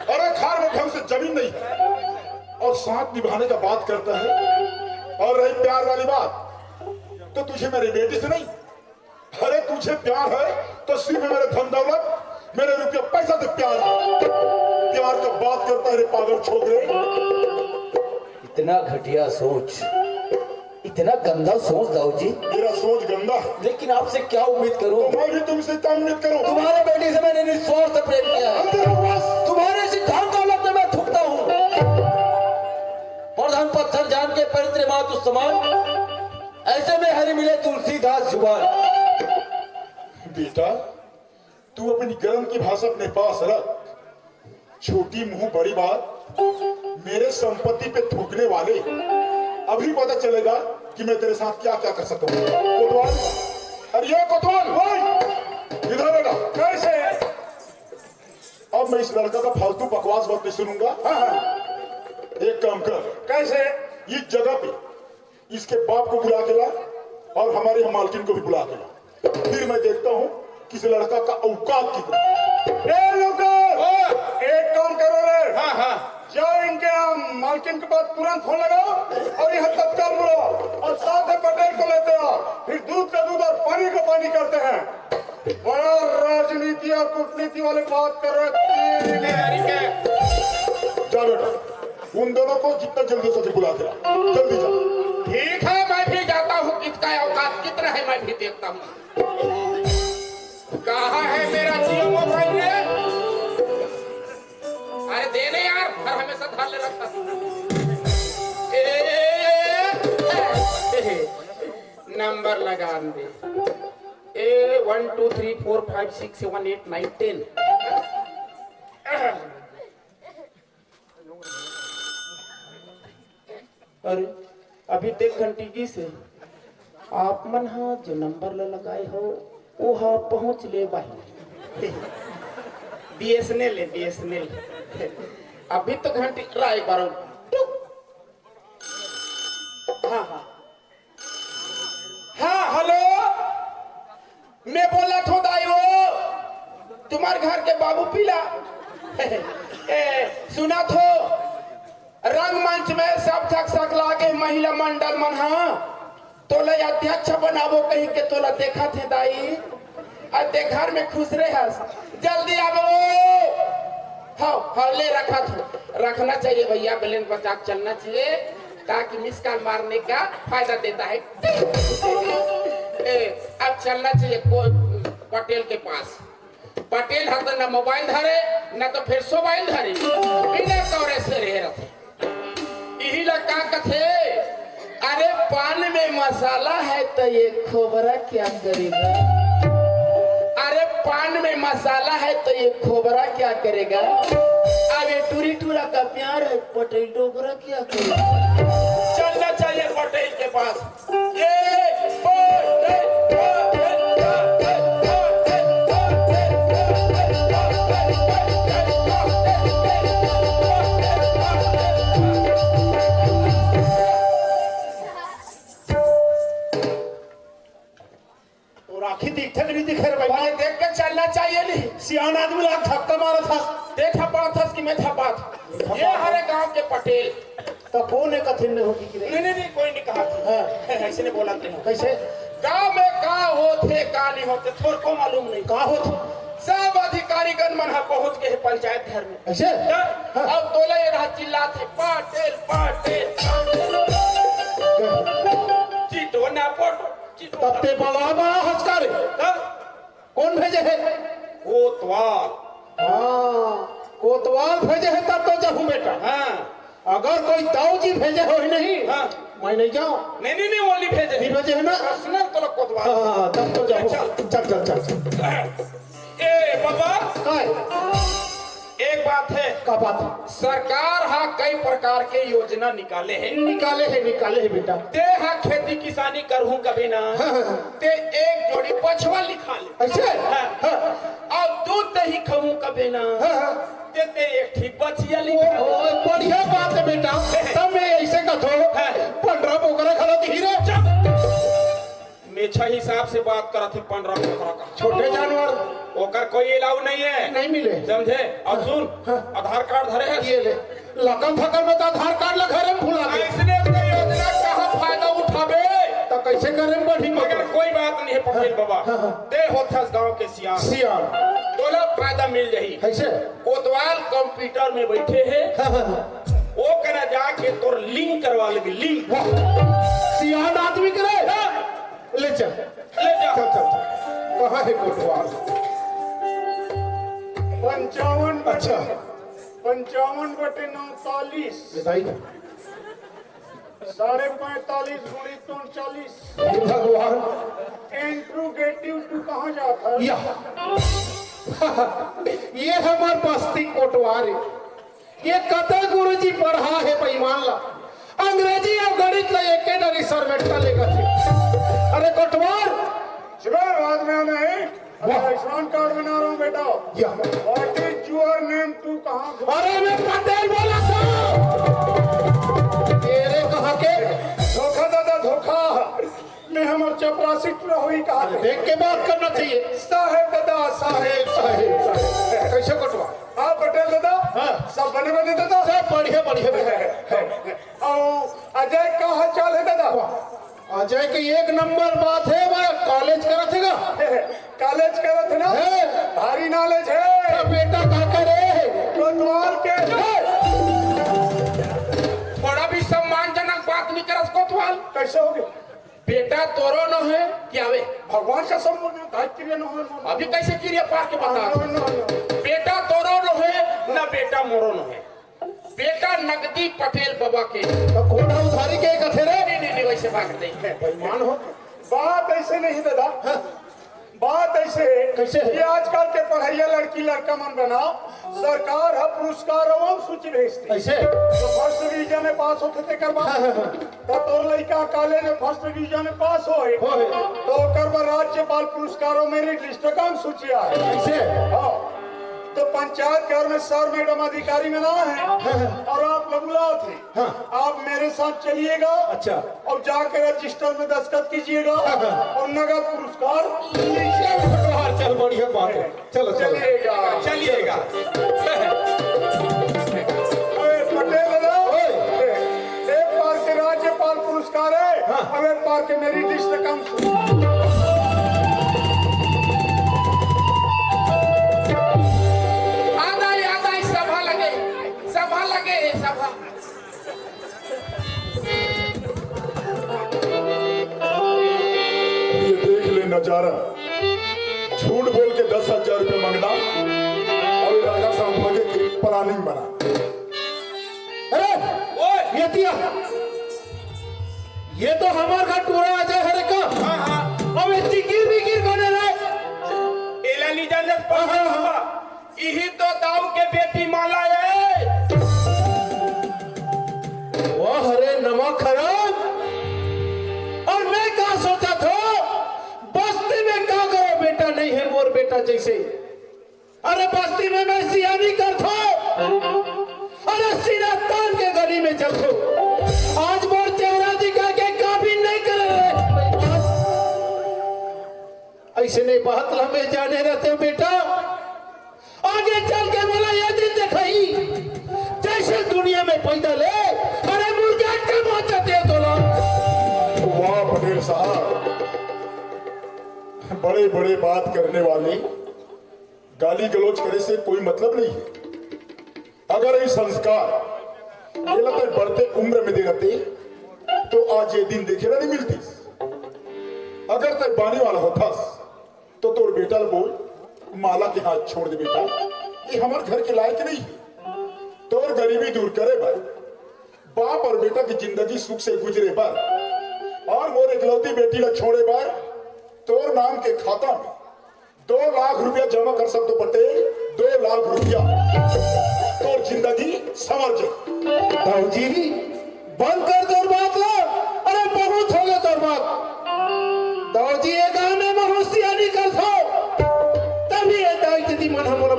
और एक खार में ढंग से जमीन नहीं है और साथ निभाने का बात करता है। और रही प्यार वाली बात, तो तुझे मेरी बेटी से नहीं, अरे तुझे प्यार है तो सिर्फ मेरे धन दौलत, मेरे रुपये पैसा से प्यार है। प्यार का बात करता है रे पागल छोकरे। इतना घटिया सोच, इतना गंदा सोच दाऊ जी। मेरा सोच गंदा है। लेकिन आपसे क्या उम्मीद करूं? तो मैं भी तुमसे क्या उम्मीद करूं? तुम्हारे बेटे से मैंने निस्वार्थ प्रेम किया है। अंधविश्वास। तुम्हारे सिद्धांत दौलत में मैं थूकता हूँ। प्रधान पत्थर जान के पवित्र मातु समान, ऐसे में हरि मिले तुलसीदास जुबान। बेटा, तू अपनी गरम की भाषा अपने पास रख। छोटी मुंह बड़ी बात, मेरे संपत्ति पे थूकने वाले, अभी पता चलेगा कि मैं तेरे साथ क्या क्या कर सकता हूँ। कोतवाल, अरे ये कोतवाल, ओए, इधर बेटा। कैसे? अब मैं इस लड़का का फालतू बकवास बात नहीं सुनूंगा। हाँ, हाँ। एक काम कर। कैसे? इस जगह पे इसके बाप को बुला के ला और हमारी मालकिन को भी बुला के ला। फिर मैं देखता हूँ कि इस लड़का का औकात कितना है। ए नौकर, हाँ। एक काम करो रे। हाँ, हाँ। जाओ इनके यहाँ मालकिन के पास तुरंत फोन लगाओ और यहाँ तत्काल बुलाओ और साथ में पटेल को लेते आओ। फिर दूध का दूध और पानी का पानी करते हैं। बड़ा राजनीति और कूटनीति वाले बात कर रहे हैं। जा बेटा, उन दोनों को जितना जल्दी हो सके बुला के ला। जल्दी जा। ठीक है, मैं भी जाता हूँ। किसका औकात कितना है, मैं भी देखता हूँ। कहाँ है मेरा जियो मोबाइल रे? अरे देने यार, हर हमेशा धार ले रखा। ए, ए, ए, नंबर लगा दे। ए, one two three four five six seven eight nine ten. अरे, अभी देख घंटी गिस हे। आप मन हा जो नंबर ला लगाए हो, वो हा पहुंच ले भाई। बीएसएनएल है, बीएसएनएल। अभी तो घंटी राय बारो। टुक। हाँ, हाँ। हाँ, हेलो, मैं बोलत हूँ दाई वो, तुम्हार घर के बाबू पीला। ए, सुनत हो, रंगमंच में सब झक सकला के महिला मंडल मन हा तोला अध्यक्ष बनाबो कही के तोला देखत हे दाई। अउ ते घर में खुश रहे हस, जल्दी आबो। हाँ, हाँ, ले रखा था, रखना चाहिए भैया, बैलेंस बचा के चलना चाहिए, ताकि मिस कॉल मारने का फायदा देता है। ए, अब चलना चाहिए को पटेल के पास। पटेल हा तो ना मोबाइल धरे, ना तो फिर सोबाइल धरे, बिना तोरे से रहे रहते। इही ला का कथे? अरे, पान में मसाला है तो ये खोबरा क्या करेगा? अरे, पान में मसाला है तो ये खोबरा क्या करेगा? अब ये टूरी टूरा का प्यार है, पटेल डोकरा क्या करेगा? चलना चाहिए पटेल के पास। ये पटेल, पटेल, पटेल, पटेल। और आँखी दिखथे कि नहीं दिखे रे भाई? भाई, देख के चलना चाहिए नहीं। सियान आदमी ला धक्का मारत हस। देख थपात हस कि मैं थपात? ये हरे गांव के पटेल। तो कौन है कथिन में होगी कि नहीं? नहीं, नहीं, नहीं, कोई नहीं कहा। हाँ। ऐसे नहीं बोला थे। कैसे? गांव में का होथे, का नहीं होथे, थोर को मालूम नहीं। का होथे? सब अधिकारीगण मन ह पहुंच के हे पंचायत घर में। ऐसे? हाँ? हाँ। अब तोला ये रहा चिल्लाथे, "पाटेल, पाटेल।" चिटो ना पोटो, चिटो तब ना ते बड़ा बड़ा हंसका रे। हाँ? कौन भेजे है? कोतवाल। हाँ, कोतवाल भेजे है तब तो जाहूं बेटा। हाँ। अगर कोई दाऊ जी भेजे हो ही नहीं, हाँ। मैं नहीं जाऊं। नहीं, नहीं, नहीं, वो नहीं भेजे। नहीं भेजे है ना? पर्सनल तो लोग कोतवाल। हाँ, तब तो जाहूं। चल। चल, चल, चल, चल। ए, बाबा। काय? एक बात है। का बात? सरकार हा कई प्रकार के योजना निकाले है। निकाले है, निकाले है बेटा। ते हा खेती किसानी करहूं कभी ना। हाँ, हाँ, हाँ। ते एक जोड़ी बछवा लिखा ले। ऐसे? हाँ। हाँ। अउ दूध दही खाहूं कभी ना। हाँ, हाँ। ते, ते एक ठीक बछिया लिखा ले। ओ, बढ़िया बात है बेटा। तब मैं ऐसे कथो, हाँ। पंद्रह बोकरा घलो दिही रे। चुप। मेछा हिसाब से बात करत हे, पंडरा बोकरा का। छोटे जानवर। ओकर कोई अलाउ नहीं है। नहीं मिले। समझे? अब सुन, हाँ। आधार कार्ड धरे है? ये ले। लकम फकम में तो आधार कार्ड ला घरे में भुला दे। ऐसने ते योजना कहाँ फायदा उठाबे? तो कैसे करे में बढ़ी मगर मगर? कोई बात नहीं है पटेल बाबा। हाँ, हाँ। ते होथस गांव के सियान। सियान। तोला फायदा मिल जाही। कैसे? कोतवाल कंप्यूटर में बैठे है। हाँ, हाँ, हाँ। वो करा जाके तोर लिंक करवा लेबे, लिंक। वाह। सियान आदमी करे। हाँ। ले चल। ले जा। चल, चल, चल। कहाँ है कोतवाल? पंचावन बटे, अच्छा। पंचावन बटे नौ चालीस। बताइए। साढ़े पैंतालीस गुणित उनचालीस। हे भगवान। इंट्रोगेटिव टू कहाँ जाता है? या। ये हमार बस्ती कोटवार है। ये कते गुरुजी पढ़ा है बेईमान ला? अंग्रेजी अउ गणित ला एके डरी सर में लेगा थे। अरे कोटवार! सुबह बाद में नहीं, वाह। आयुष्मान कार्ड बना रहा हूँ बेटा। या। What is your name? तू कहाँ घूम- अरे मैं पटेल बोला था। तेरे कहाँ के? धोखा दादा, धोखा। मैं हमर चपरासी टुरा होई कहा थे। देख के बात करना चाहिए। साहेब दादा, साहेब, साहेब, साहेब। कैसे कोटवार? हाँ, पटेल दादा। हाँ। सब बने बने दादा? सब बढ़िया, बढ़िया, बढ़िया। अउ अजय का हाल चाल है दादा? वाह, अजय के एक नंबर बात है, वह कॉलेज करत है का? कॉलेज करत है ना? है। भारी नॉलेज है। तो बेटा का करे? कोतवाल के। है। बड़ा भी सम्मानजनक बात नहीं करस कोतवाल। कैसे हो गया? बेटा तोरो नो है कि आवे? भगवान का सब मन है, भाई के लिए नो है, नो है। अभी कैसे किरिया पार के बता? हाँ, नो, नो, नो। बेटा तोरो नो है, ना बेटा मोरो नो है। बेटा नगदी पटेल बाबा के। तो कौन है उधारी के कथे रे? नहीं, नहीं, नहीं, वैसे बात नहीं है। बेईमान हो। बात ऐसे नहीं दादा। हाँ। बात ऐसे है कैसे है? कि आजकल के पढ़ैया लड़की लड़का मन बनाओ, सरकार ह पुरस्कार अउ सूची भेजथे। ऐसे? तो फर्स्ट डिवीजन में पास होथे तेकर बाद। हाँ, हाँ, हाँ। तो तोर लइका कॉलेज में फर्स्ट डिवीजन में पास होए, होए। तो ओकर बर राज्यपाल पुरस्कार अउ मेरिट लिस्ट का सूची आए। ऐसे? हाँ। तो पंचायत घर में सर मैडम अधिकारी में ना है हाँ, हाँ। अउ आप लोग बुलाओ थे। हाँ। आप मेरे साथ चलिएगा। अच्छा। और जाकर रजिस्टर में दस्तखत कीजिएगा हाँ, हाँ। और नगद पुरस्कार लीजिएगा। बाहर चल, बढ़िया बात है। चलो, चलो। चलिएगा। चलिएगा। अरे पटेल दादा, ओए। एक बार के राज्यपाल पुरस्कार है, हाँ। अब एक बार के मेरी डिस्ट्रिक्ट काउंसिल। बोल के दस हजार रुपया मांगना अउ ये लड़का से भागे के प्लानिंग बना। अरे, ओए! ये दिया, ये तो हमर घर टूरा आ जाए हरे का? हाँ, हाँ। अब ये चिकिर बिकिर बने रहे। एला नी जाने हाँ, हाँ, हाँ। इही तो दाऊ के बेटी माला ए। वाह रे नमक हराम। अउ मैं का सोचत हों, बस्ती में का करो बेटा नहीं है मोर बेटा जैसे। अरे बस्ती में मैं सियानी करथों। अरे सीना तान के गली में चलथों। आज मोर चेहरा दिखा के काबिल नहीं करे। अइसने बात ला मैं जाने रहतेंव बेटा, आगे चल के मोला ये दिन देखाही, जैसे दुनिया में पैदा ले, अरे मुर्गा के मौत देते तोला। वाह पटेल साहब, बड़े बड़े बात करने वाले, गाली गलौज करे से कोई मतलब नहीं है। अगर ये संस्कार एला तैं बढ़ते उम्र में दे रहते, तो आज ये दिन देखे ला नहीं मिलती। अगर तैं बानी वाला होथस, तो तोर बेटा ल बोल, माला के हाथ छोड़ दे बेटा, ये हमर घर के लायक नहीं है। तोर गरीबी दूर करे बर, बाप अउ बेटा के जिंदगी सुख से गुजरे बर, अउ मोर एकलौती बेटी ला छोड़े बर, तोर नाम के खाता में दो लाख रुपया जमा कर सकथों पटेल, दो लाख रुपया। तोर जिंदगी संवर जाही। दाऊ जी, बंद कर तोर बात ला। अरे बहुत होगे तोर बात। दाऊ जी, ये गांव में महूं सियानी करथों, तभी ये दाई दीदी मन हमन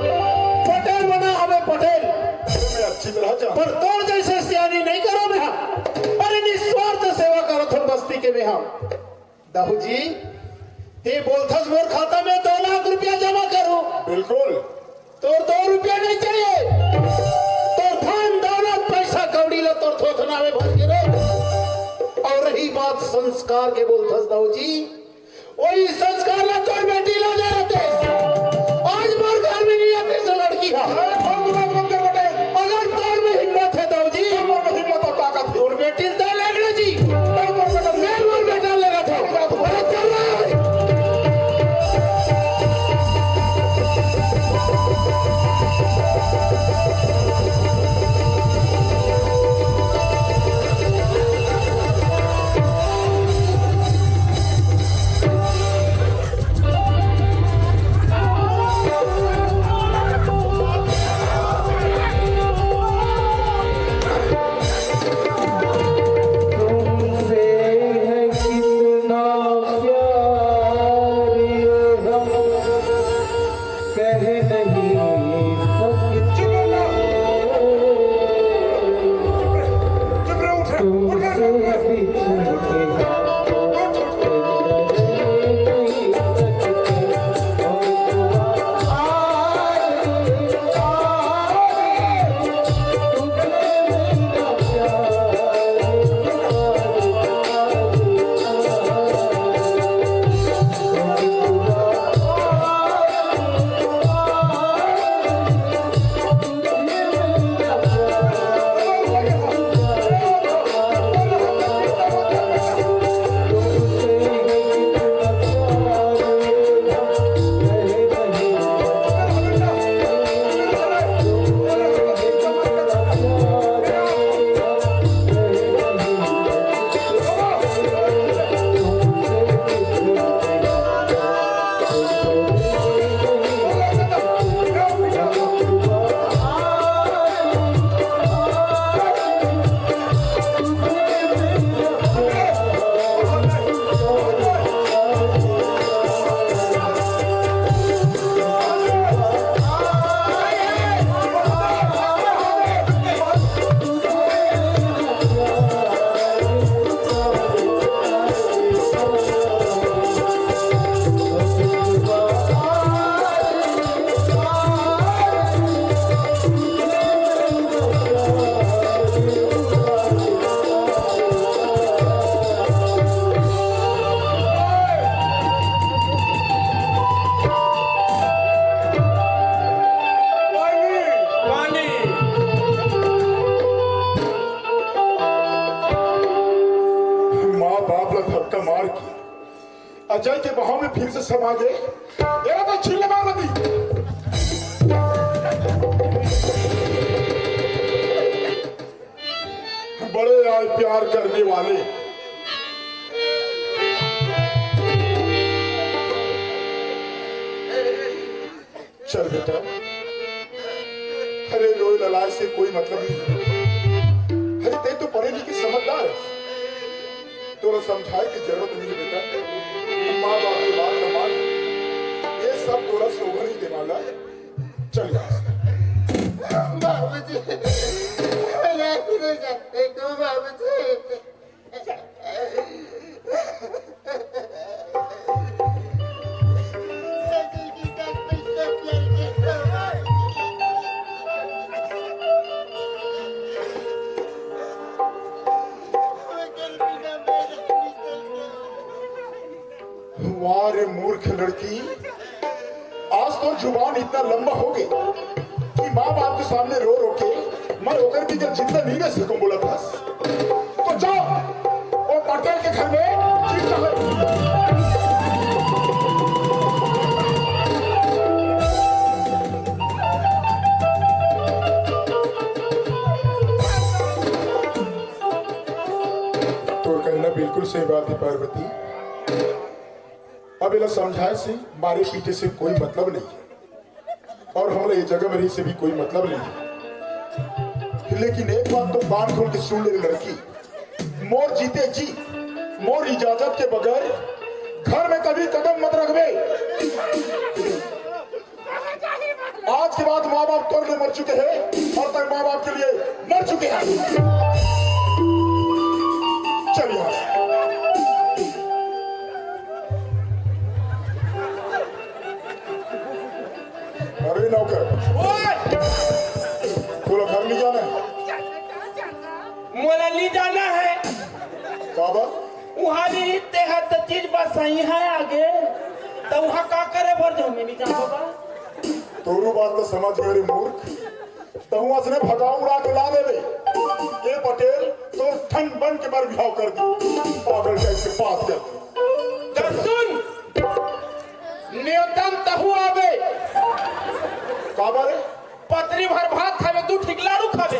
पटेल बना हवे पटेल। मैं अच्छी तरह जानथों। पर तोर जैसे सियानी नहीं करों मैं हा। अरे निस्वार्थ सेवा करथों बस्ती के मैं हा। दाऊ जी, तैं बोलथस मोर खाता में दो लाख रुपया जमा करूं। बिल्कुल। तोर दो रुपया नहीं चाहिए। तोर धन दौलत पैसा कौड़ी ला तोर थोथना में भर के रख। अउ रही बात संस्कार के बोलथस दाऊ जी, वही संस्कार ला तोर बेटी ला दे रहते। आज मोर घर में नहीं आते से लड़की हा। अगर तोर में हिम्मत है दाऊ जी, तोर में हिम्मत अउ ताकत है। तोर बेटी ल तैं ले ले जी। तैं मोर बेटा, मैं मोर बेटा ले रहा था। अरे चल रहा है। तुमसे है कितना प्यार ये हम कह नहीं सकते। तुमसे बिछड़ के हम पानी, पानी। माँ बाप ला धक्का मार के अजय के बाहों में फिर से समा गए। ये तो चिल्ला करने वाले। चल बेटा, अरे रोए ललाए से कोई मतलब नहीं। अरे तैं तो पढ़े लिखे समझदार है, तोला समझाए की जरूरत नहीं है बेटा। माँ बाप की बात न मान, ये सब तोला शोभा नहीं देने वाला। चल यहाँ से। बाबूजी, मैं नहीं रह सकते, क्यों बाबूजी? वाह रे मूर्ख लड़की, आज तो जुबान इतना लंबा हो गया कि माँ बाप के सामने रो रो के मैं ओकर भी जब जिंदा नहीं रह सकूं बोला था। तो जाओ, वो पटेल के घर में चिंता है। तोर कहना बिल्कुल सही बात है पार्वती। अब एला समझाए से, मारे पीटे से कोई मतलब नहीं है, और हमला ये जगह में रहे से भी कोई मतलब नहीं है। लेकिन एक बात तो कान खोल के सुन ले लड़की, मोर जीते जी, मोर इजाजत के बगैर घर में कभी कदम मत रखबे। आज के बाद माँ बाप तोर लिए मर चुके हैं और तैं माँ बाप के लिए मर चुके हैं। चल यहाँ से। अरे नौकर, ओए! तोला घर नहीं जाना है? मोला नहीं जाना है। काबर? उहाँ भी तेहा तो चीज बस सही है आगे, तो उहाँ का करे बर जाऊँ मैं नहीं जाऊँ बाबा। तोरू बात तो समझ गए रे मूर्ख, तहूँ असने भगाऊ उड़ा के ला देबे। ए पटेल, तोर ठन बन के बर बिहाव कर दी, पागल टाइप के बात कर। तो सुन, न्योतन तहूँ आबे। काबर रे? पतरी भर भात खाबे, दू ठीक लाड़ू खाबे।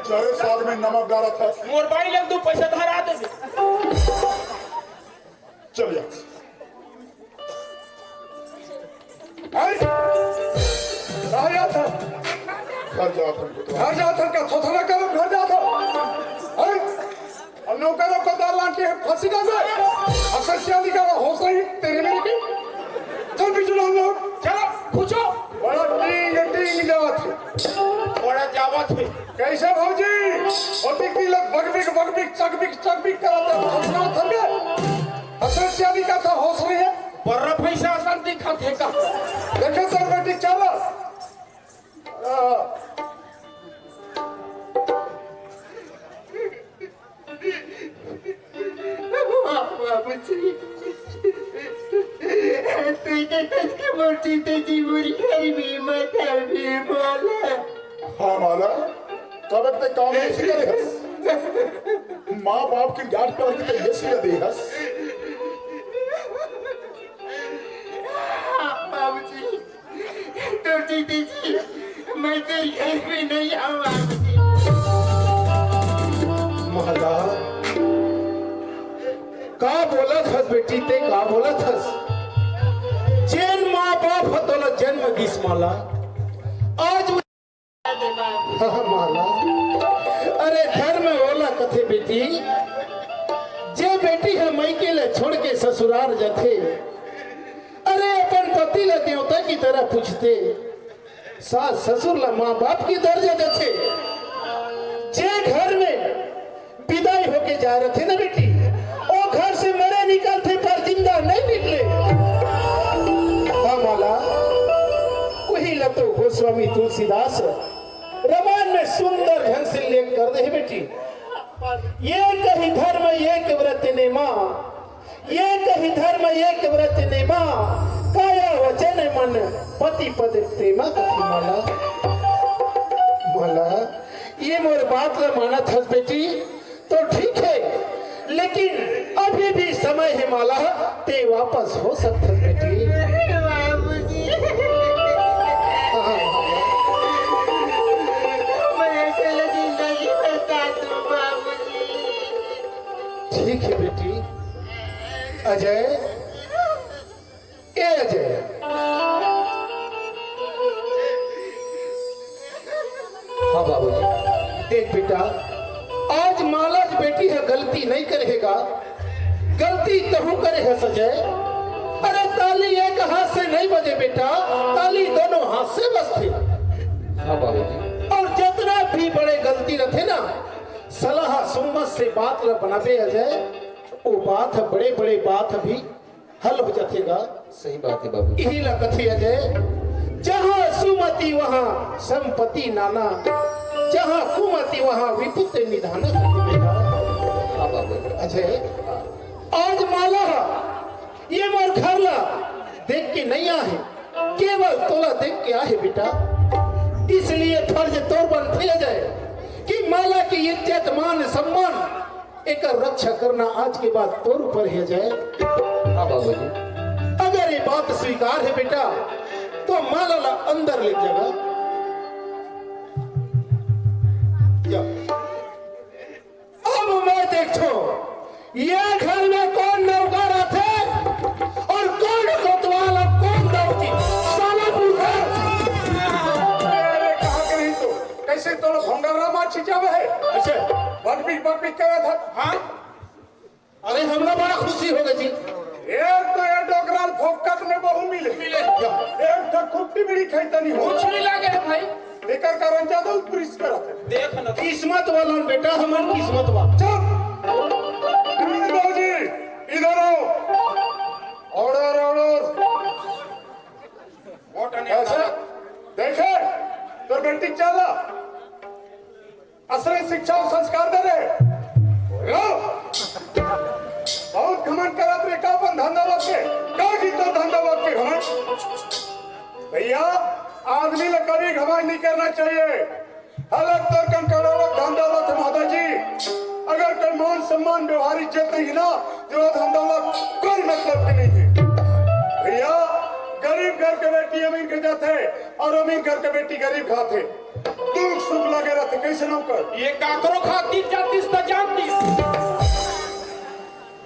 चारे साग में नमक डालत हस। मोर बाई ले दू पैसा धरा देबे। चल जा। अरे, कहाँ जात हस? घर जात हन पुतवा। घर जात हन का? थोथना करो, घर जात हन। अरे, अब नौकरों को दाल लाके फंसी ना जाए। असर सियाली का होश नहीं तेरे मेरे की। चल बिचुल हम लोग। चलो, पूछो। बड़ा टींग, टींग जावत है। बड़ा जावत है। कैसे भौजी? ओ टिकली लोग बगबिक, बगबिक, चकबिक, चकबिक कराते हैं। हंसना थम गए। असर सियाली का था होश नहीं है। बर्रा पैसा असन दिखत हे का? देखे तो बेटी चलो। आ। बाबूजी, तू तो तस के मोर जीते जी मोर घर में मत आवे, बोला। हाँ माला, कब तक काम ऐसे करे हस? माँ बाप की डांट पर के तो ये सिला दे हस। हाँ, बाबूजी। तो जीते जी, मैं तेरे घर में नहीं आऊंगा। माला, का बोलत हस बेटी, ते का बोलत हस? जेन माँ बाप ह तोला जन्म दिस माला, आज हाँ, माला। अरे धर्म ओला कथे बेटी, जे बेटी ह मइके ले छोड़ के ससुरार जथे, अरे अपन पति ल देवता की तरह पूजथे, सास ससुर ल माँ बाप की दर्जा देथे। जे घर में बिदाई होके जा रथे ना बेटी, ओ घर से मरे निकलथे पर जिंदा नहीं निकले। हाँ माला, वही ल तो गोस्वामी तुलसीदास रमान में सुंदर ढंग से लेख कर दे हे बेटी। एक ही धर्म एक व्रत नेमा, एक ही धर्म एक व्रत नेमा, काया वचन मन पति पद प्रेमा कथी माला। माला, ये मोर बात ल मानत हस बेटी, तो ठीक है, लेकिन अभी भी समय है माला, ते वापस हो सकत हस बेटी। बाबूजी। हाँ। मैं ऐसे लगी नहीं नहीं करे हे गा, गलती तहूँ करे हस अजय। अरे, ताली एक हाथ से नहीं बजे बेटा, ताली दोनों हाथ से बजथे। हाँ बाबूजी। और जितना भी बड़े गलती रथे ना, सलाह सुम्मत से बात ल बनाबे अजय, वो बात ह, बड़े बड़े बात ह भी हल हो जाथे गा। सही बात है बाबू। इही ला कथे अजय, जहाँ सुमति वहाँ संपत्ति नाना, जहाँ कुमति वहाँ विपत्ति निधाना। हाँ बाबू। अजय, आज माला ह ये मोर घर ला देख के नहीं आहे, केवल तोला देख के आहे बेटा। इसलिए फर्ज तोर बनथे अजय कि माला की इज्जत, मान, सम्मान, एकर रक्षा करना आज के बाद तोर ऊपर हे अजय। हाँ बाबूजी। अगर ये बात स्वीकार हे बेटा, तो माला ला अंदर ले जागा। या। अब मैं देखो, ये घर में कौन नौकर आथे और कौन कोतवाल और कौन दौजी। साला बुढ़ा। अरे, कहाँ के रही तू? कैसे तोला भंगारा मार छिंचावे हे? अच्छा। बकबिक, बकबिक करत हे। हाँ? अरे, हमरा बड़ा खुशी होगे जी। एक तो ये डोकरा ल फोकट में बहू मिले। मिले। एक ठो खुट्टी बीड़ी खाई तनी हो। कुछ नहीं लागे है भाई। एकर कारण ज्यादा उत्प्रेरित करत हे। देख न। किस्मत वाला बेटा, हमन किस्मत वाला। चुप। दौजी, इधर आओ। Order, order। वोट नहीं ऐसा आता। देखे, तोर बेटी चला। असली शिक्षा अउ संस्कार दे रहे। लो। बहुत घमंड करत रहे का अपन धन दौलत के? का जी तोर धन दौलत के घमंड? भैया, आदमी ला कभी घमंड नहीं करना चाहिए। अलग तोर कन करोड़ों धन दौलत हे माता जी, अगर कोई मान सम्मान, व्यवहार, इज्जत नहीं हे ना, तो वो धन दौलत कोई मतलब के नहीं हे। भैया, गरीब घर के बेटी अमीर घर जाथे और अमीर घर के बेटी गरीब घर आथे। दुख सुख लगे रहिथे, कैसे नौकर? ये काकरो खातिर जातिस त जानतिस।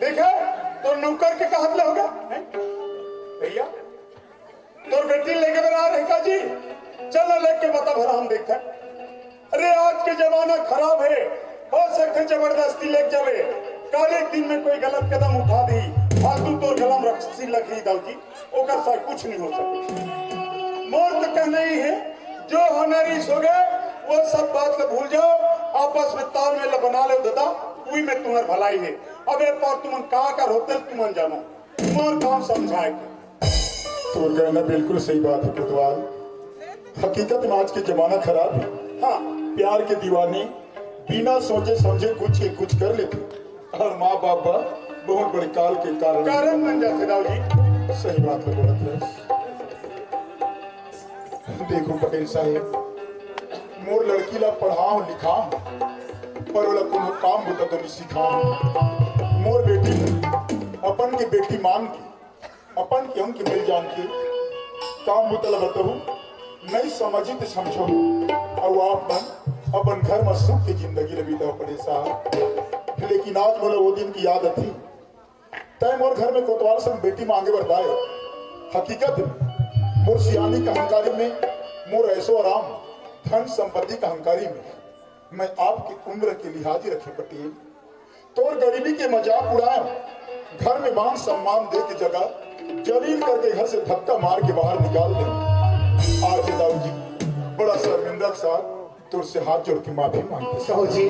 देखे, तोर नौकर के कहत ले होगा, हैं? भैया, तोर बेटी लेके बर आ रहे का जी? चल ना, लेके बता भला हम देखथन। अरे, आज के जमाना खराब हे, हो सकथे जबरदस्ती लेके जावे, काल एक दिन में कोई गलत कदम उठा दी, फालतू तोर गला में रस्सी लगही दाऊ जी। ओकर साथ कुछ नहीं हो सके। मोर तो कहना ही हे, जो होना रिस होगे, वो सब बात ला भूल जाओ, आपस में तालमेल ला बना लेव दादा, उही में तुम्हर भलाई हे। अब ए पार तुमन का कर होते तुमन जानो, मोर काम समझाए के। तोर कहना बिल्कुल सही बात हे कोतवाल। हकीकत में आज के जमाना खराब हे। हाँ। प्यार के दीवाने बिना सोचे समझे कुछ के कुछ कर लेथे। अउ माँ बाप बर बहुत बड़े काल के कारण। कारण बन जाथे दाऊ जी। सही बात ल बोलत हस। देखो पटेल साहेब, मोर लड़की ला पढ़ाहूँ लिखाहूँ, पर ओला कोनो काम बूता तो नहीं सिखाहूँ। मोर बेटी ल अपन के बेटी मान के अपन के उनके मिल जान के काम बुता ल बताहूँ, नहीं समझी त समझो, अउ आप मन अपन घर म सुख के जिंदगी ल बिताओ पटेल साहब। लेकिन आज मोला वो दिन की याद आथे, तैं मोर घर में कोतवाल संग बेटी मांगे बर दाए। हकीकत में मोर सियानी के अहंकारी में, मोर ऐसो आराम, धन संपत्ति के अहंकारी में मैं आपके उम्र के लिहाज ही रखे पटेल। तोर गरीबी के मजाक उड़ाए, घर में मान सम्मान दे के जगह जलील करके घर से धक्का मार के बाहर निकाल दे। आज दाऊ जी बड़ा शर्मिंदा के साथ तोर से हाथ जोड़ के माफी मांगते। दाऊ जी,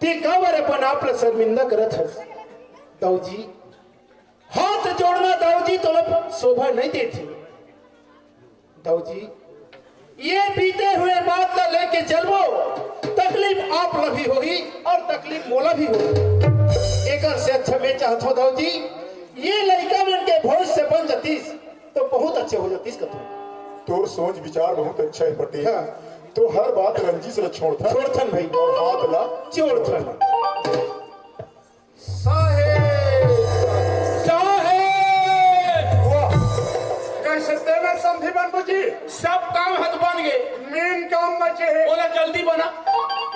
ते काबर अपन आप ला शर्मिंदा करत हस? दाऊ जी, हाथ जोड़ना दाऊ जी तोला शोभा नहीं देथे। दाऊ जी, ये बीते हुए बात ला लेके चलबो, तकलीफ आप ला भी होही अउ तकलीफ मोला भी होही। एकर से अच्छा मैं चाहत हूँ दाऊ जी, ये लइका मन के भविष्य बन जातिस तो बहुत अच्छे हो जातिस कथो। तोर सोच विचार बहुत अच्छा हे पटेल। हाँ। तो हर बात रंजिश ला छोड़थन। छोड़थन भाई। अउ हाथ ला जोड़थन। साहेब! साहेब! वाह! कैसे तेने समधी बनबू जी? सब काम हद बन गे। मेन काम बचे हे। ओला जल्दी बना।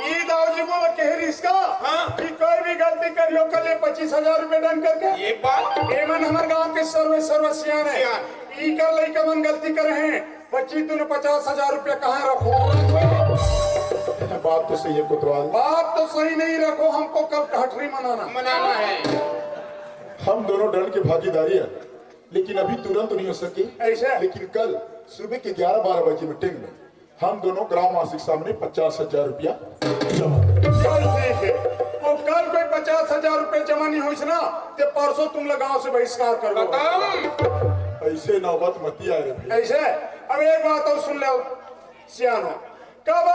ई दाऊ जी मोला कहे रिहिस का? हाँ। कि कोई भी गलती करियो, कल ये पच्चीस हजार रुपया done करके। ये बात? एमन हमर गांव के सर्वे सर्व सियान हे। सियान। इकर लइका मन गलती करे हे। पच्चीस दूने पचास हजार रुपया कहाँ रखो? बात तो सही है कोतवाल। बात तो सही नहीं, रखो, हमको कल कटहरी मनाना। मनाना है। हम दोनों दल की भागीदारी है, लेकिन अभी तुरंत नहीं हो सके। ऐसे? लेकिन कल सुबह के ग्यारह बारह बजे मीटिंग में हम दोनों ग्रामवासी के सामने पचास हजार रुपया जमा करेंगे। चल ठीक है, वो कल कोई पचास हजार रुपये जमा नहीं होइस ना, ते परसों तुमला गांव से बहिष्कार कर दो। खत्म। ऐसे नौबत मती आए रे भाई। ऐसे? अब एक बात और सुन लो, सियान हो, कब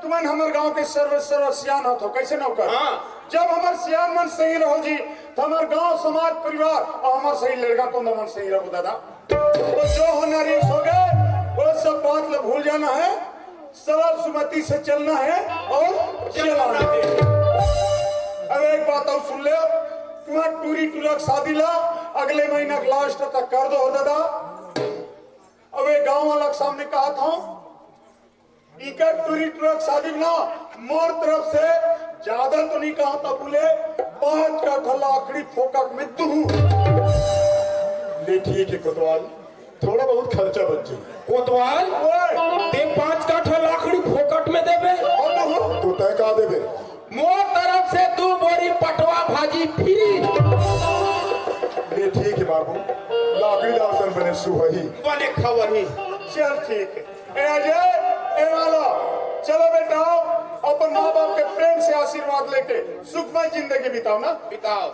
तुमन हमर गांव के सर्व सर्व सियान हो तो कैसे नौकर? हाँ। जब हमर सियान मन सही रहो जी, तो हमर गांव, समाज, परिवार और हमर सही लड़का तो मन सही रहो दादा। तो जो होना रीस हो गए, वो सब बात ला भूल जाना है, सरल सुमति से चलना है और चलाना है। अब एक बात और सुन ले, तुम्हार टूरी टूरा के शादी ला अगले महीना के लास्ट तक कर दो हो दादा। अब ये गांव वाला के सामने कहा था, इकर टूरी टूरा के शादी में ना, मोर तरफ से ज्यादा तो नहीं कहा था, बोले, पांच काठा लाकड़ी फोकट में दूं। ले ठीक है कोतवाल, थोड़ा बहुत खर्चा बच जाए। कोतवाल, ओए। ते पांच काठा लाकड़ी फोकट में देबे? और दूं। तो तय का देबे? मोर तरफ से दू बोरी पटवा भाजी फ्री। ले ठीक है बाबू, लाकड़ी दासन बने सुहही। बने खवही। चल ठीक है। ए अजय, ए माला, चलो बेटा, अपन माँ बाप के प्रेम से आशीर्वाद लेके सुखमय जिंदगी बिताओ ना। बिताओ।